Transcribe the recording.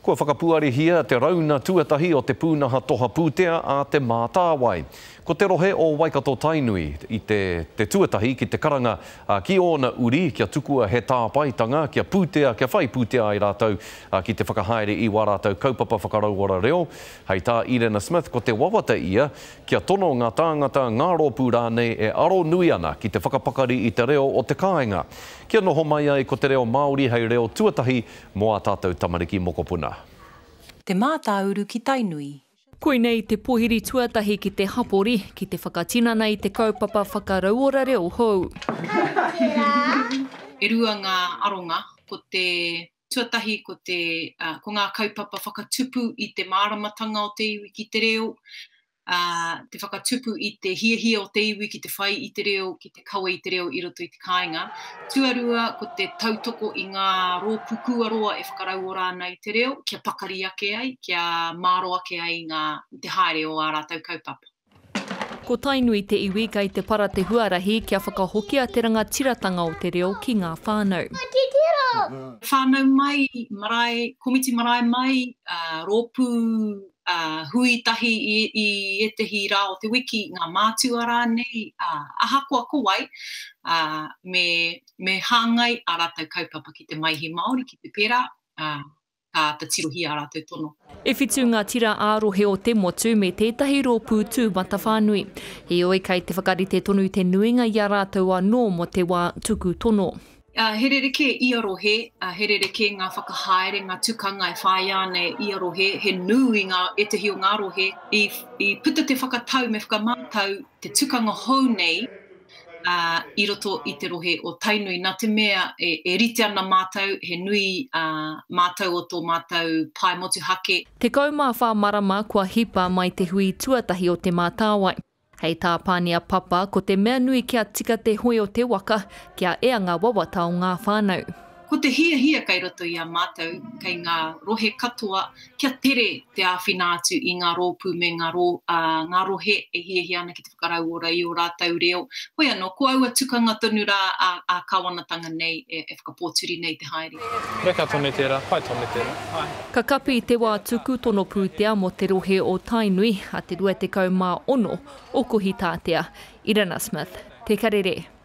Kua whakapuarihia te rauna tuatahi o te pūnaha toha pūtea a Te Mātāwai. Ko te rohe o Waikato-Tainui i te te tuatahi ki te karanga ki ōna uri kia tukua he tāpaetanga kia pūtea, kia whai pūtea ai rātou ki te whakahaere i wā rātou kaupapa whakarauora reo. Hei tā Irena Smith ko te wawata ia kia tono ngā tāngata, ngā rōpū rānei e aro nui ana ki te whakapakari i te reo o te kāinga. Kia noho mai ai ko te reo Māori hei reo tuatahi Mō ā tātou tamariki mokopuna. Te Mātāuru ki Tainui. Koinei te pohiri tuatahi ki te hapori ki te whakatinana i te kaupapa whakarauora reo hou. E rua ngā aronga, ko te tuatahi ko te, ko ngā kaupapa whakatupu i te māramatanga o te iwi ki te reo, ā, te whakatupu i te hiahia o te iwi ki te whai i te reo, ki te kawe i te reo i roto i te kāinga. Tuarua, ko te tautoko i ngā rōpū kūaroa e whakarauora ana i te reo, kia pakari ake ai, kia māro ake ai ngā, te haere o ā rātou kaupapa. Ko Tainui te iwi kei te para te huarahi kia whakahokia te rangatiratanga o te reo ki ngā whānau. Whānau mai, marae, komiti marae mai, rōpū ā, hui tahi i, i ētahi rā o te wiki, ngā mātua rānei, ā, ahakoa ko wai, ā, me, me hāngai ā rātou kaupapa ki te Maihi Māori, ki te pērā, ā, ka āta tirohia ā rātou tono. E whitu ngā tira ā-rohe o te motu me tētahi rōpū tūmatawhānui. Heoi, kei te whakarite tonu te nuinga i a rātou anō mō te wā tuku tono. He rerekē ia rohe, he rerekē ngā whakahaere, ngā tukanga e whāia ana e ia rohe, he nui ngā, ētahi o ngā rohe. I, i puta te whakatau me whakamātau te tukanga hou nei ā, i roto i te rohe o Tainui, nā te mea e, e rite ana mātou, he nui ā, mātou o tō mātou pae motuhake. 14 marama kua hipa mai te hui tuatahi o Te Mātāwai. Hei tā Pānia Papa, ko te mea nui kia tika te hoe o te waka, kia ea ngā wawata o ngā whānau. Ko te hiahia kei roto i a mātou, kei ngā rohe katoa, kia tere te āwhina atu i ngā rōpū me ngā rō, ā, ngā rohe e hiahia ana ki te whakarauora i ō rātou reo. Hoi anō, ko aua tukanga tonu rā ā, ā-kāwanatanga nei e, e whakapōturi nei te haere. Reka tonu tērā, pai tonu tērā, āe. Ka kapi te wā tuku tono pūtea mō te rohe o Tainui a te 26 o Kohitātea. Irina Smith, Te Karere.